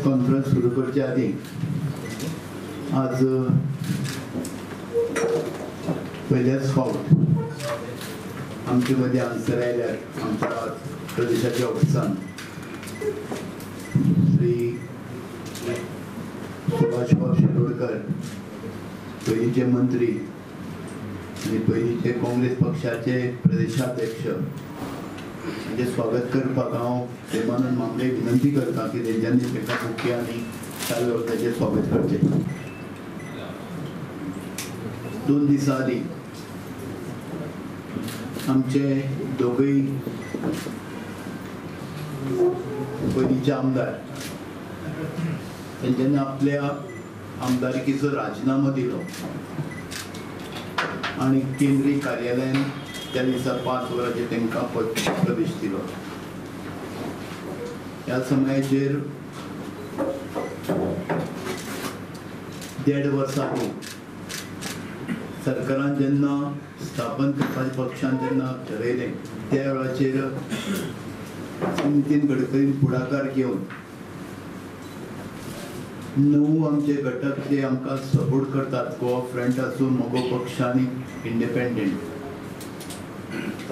Conference सुरू करचे आदी आज पयल्याच फावट आमचे मदीं हांगसर आयल्यार आमच्या प्रदेशाच्या ऑफिसान श्री सुभाषबाब शिरोडकर, पयलींचे मंत्री आनी पयलींचे काँग्रेस पक्षाचे प्रदेशाध्यक्ष, हांचें स्वागत करपाक हांव प्रेमानंद मामले विनंती करता की तेंच्यांनी ताका बुके आनी चालू ताचें स्वागत करचें. 2 दिसां आदीं आमचे दोगूय पयलींचे आमदार तेंच्यांनी आपल्या आमदारकीचो राजिनामो दिलो आनी केंद्रीय कार्यालयान त्या दिसा 5 वरांचेर तांकां प्रवेश दिलो. ह्या समयाचेर 1.5 वर्सां आदीं सरकारान जेन्ना स्थापन करपाचें पक्षान जेन्ना ठरयलें त्या वेळाचेर नितीन गडकरीन फुडाकार घेवन 9 आमचे घटक जे आमकां सपोर्ट करतात, गोवा फ्रंट आसूं, मगो पक्ष आनी इंडिपेंडंट,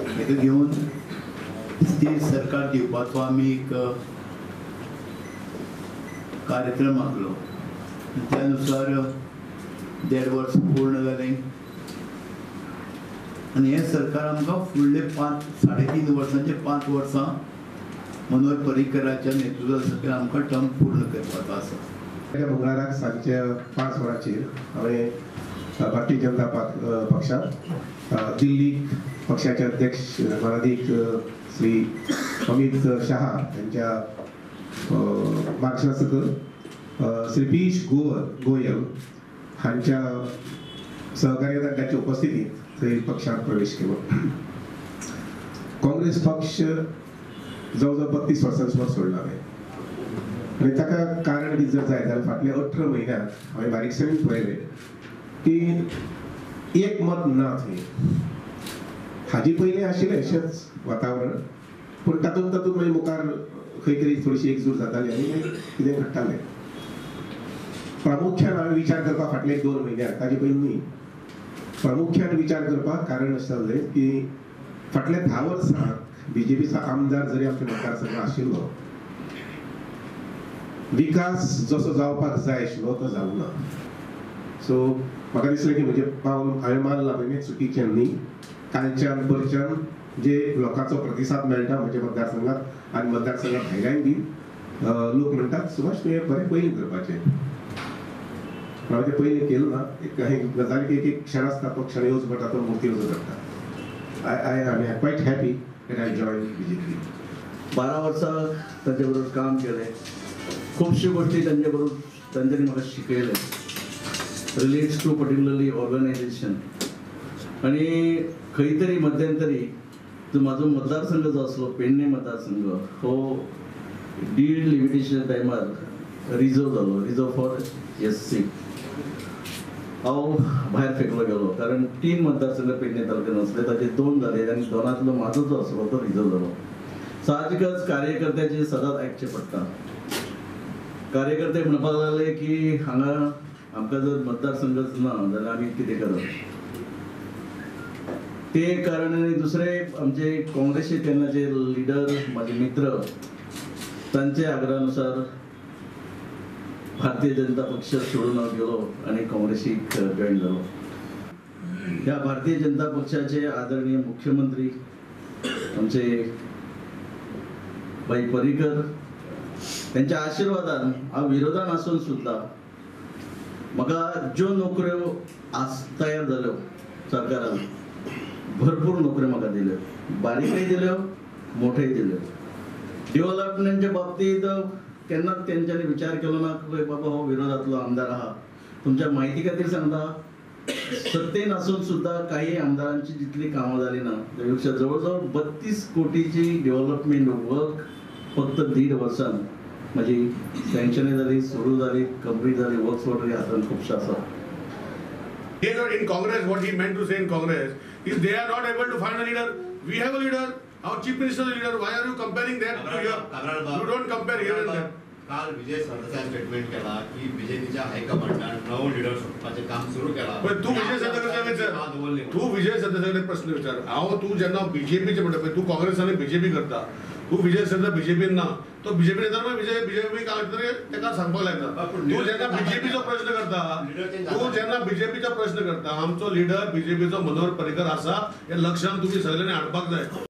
हेका घेवन स्थिर सरकार दिवपाचो आमी एक कार्यक्रम आखलो. त्या नुसार 1.5 वर्स पूर्ण जालें आनी हें सरकार आमकां फुडले 5-3.5 वर्सांचे 5 वर्सां मनोहर पर्रीकराच्या नेतृत्वा सकयल आमकां टर्म पूर्ण करपाचो आसा. मंगळाराक सांजच्या 5 वरांचेर हांवें भारतीय जनता पक्षान दिल्ली पक्षाचे अध्यक्ष मानादीक श्री अमित शहा यांच्या मार्गदर्शना सकयल श्री पियुष गोयल हांच्या सहकार्यान तांच्या उपस्थितीत थंय पक्षांत प्रवेश केलो. काँग्रेस पक्ष जवळ जवळ 32 वर्सां सुमार सोडला हांवें आनी ताका कारण बी जर जाय जाल्यार फाटल्या 18 म्हयन्यांत हांवें बारीकसाणेन पळयलें की एक मत ना थंय. हाजी पयलीं आशिल्लें अशेंच वातावरण, पूण तातूंत तातूंत मागीर मुखार खंय तरी थोडीशी एकजूट जाताली आनी मागीर कितें घडटालें. प्रामुख्यान हांवें विचार करपाक फाटले 2 म्हयन्यांत, ताजे पयलीं न्ही, प्रामुख्यान विचार करपाक कारण अशें जालें की फाटल्या 10 वर्सांत बीजेपीचो आमदार जरी आमच्या मतदारसंघात आशिल्लो, विकास जसो जावपाक जाय आशिल्लो तो जावंक ना. सो म्हाका दिसलें की म्हजें पावल हांवें मारलां पळय चुकीचें न्ही. कालच्यान परच्यान जे लोकांचो प्रतिसाद मेळटा म्हज्या मतदारसंघात आनी मतदारसंघा भायल्यान बी लोक म्हणटात सुभाष तुवें बरें पयलीं करपाचें. हांवें तें पयलीं केलें ना. एक गजाली एक एक क्षण आसता, तो क्षण येवचो पडटा, तो मूर्ती येवचो पडटा. I am quite happy that I join BJP. 12 वर्सां तांचे बरोबर काम केलें, खुबश्यो गोश्टी तांचे बरोबर तांच्यांनी म्हाका शिकयलें, रिलेट्स टू पर्टिक्युलरली ऑर्गनायझेशन. आनी खंय तरी मध्यंतरी जो म्हाजो मतदारसंघ जो आसलो पेडणे मतदारसंघ हो डिलिमिटेशन टायमार रिजर्व जालो, रिजर्व फॉर SC. हांव भायर फेकलो गेलो कारण 3 मतदारसंघ पेडणे तालुक्यान आसले, ताचे 2 जाले आनी 2 म्हाजो जो आसलो तो रिजर्व जालो. साहजिकच कार्यकर्त्याचे सदांच आयकचें पडटा. कार्यकर्ते म्हणपाक लागले की हांगा आमकां जर मतदारसंघच ना जाल्यार आमी कितें करप. ते कारण आनी दुसरे आमचे काँग्रेसचे तेन्नाचे लिडर म्हाजे मित्र तांचे आग्रहानुसार भारतीय जनता पक्ष सोडून हांव गेलो आनी काँग्रेसीक जॉयन जालो. ह्या भारतीय जनता पक्षाचे आदरणीय मुख्यमंत्री आमचे भाई पर्रीकर त्यांच्या आशिर्वादान हांव विरोधान आसून सुद्दां म्हाका ज्यो नोकऱ्यो आज तयार जाल्यो सरकारान, भरपूर नोकऱ्यो म्हाका दिल्यो, बारीकय दिल्यो मोठ्योय दिल्यो. डेव्हलपमेंटच्या बाबतींत केन्नाच तेंच्यांनी विचार केलो ना की बाबा हो विरोधांतलो आमदार आहा. तुमच्या म्हायती खातीर सांगता, सत्तेन आसून सुद्दां काही आमदारांची जितली कामां जाली ना त्या पेक्षा जवळ जवळ 32 कोटीची डेव्हलपमेंट वर्क फक्त 1.5 वर्सान म्हजी सँक्शनय जाली, सुरू जाली, कंप्लीट जाली. वर्क्स ऑर्डर हातान खुबशे आसा. In Congress, what he meant to say in Congress is they are not able to find a leader. We have a leader. Our chief minister is a leader. Why are you comparing that to here? You don't compare here and there. काल Vijay Sardesai statement केला की बीजेपीच्या हायकमांडान नवो leader सोदपाचें काम सुरू केला. तूं विजय सरदेसाय विचार, तूं विजय सरदेसाय प्रस्न विचार. हांव तूं जेन्ना बीजेपीचे म्हणटा पळय, तूं काँग्रेस आनी बीजेपी करता, तूं विजय सरदेसाय बीजेपीन ना, तो बीजेपी नेता विजय बीजेपी काय ताका सांगपाक लायता. तूं जेन्ना बीजेपीचो प्रश्न करता, तूं जेन्ना बीजेपीचो प्रश्न करता, आमचो लिडर बीजेपीचो मनोहर पर्रीकर आसा हे लक्षांत तुमी सगळ्यांनी हाडपाक जाय.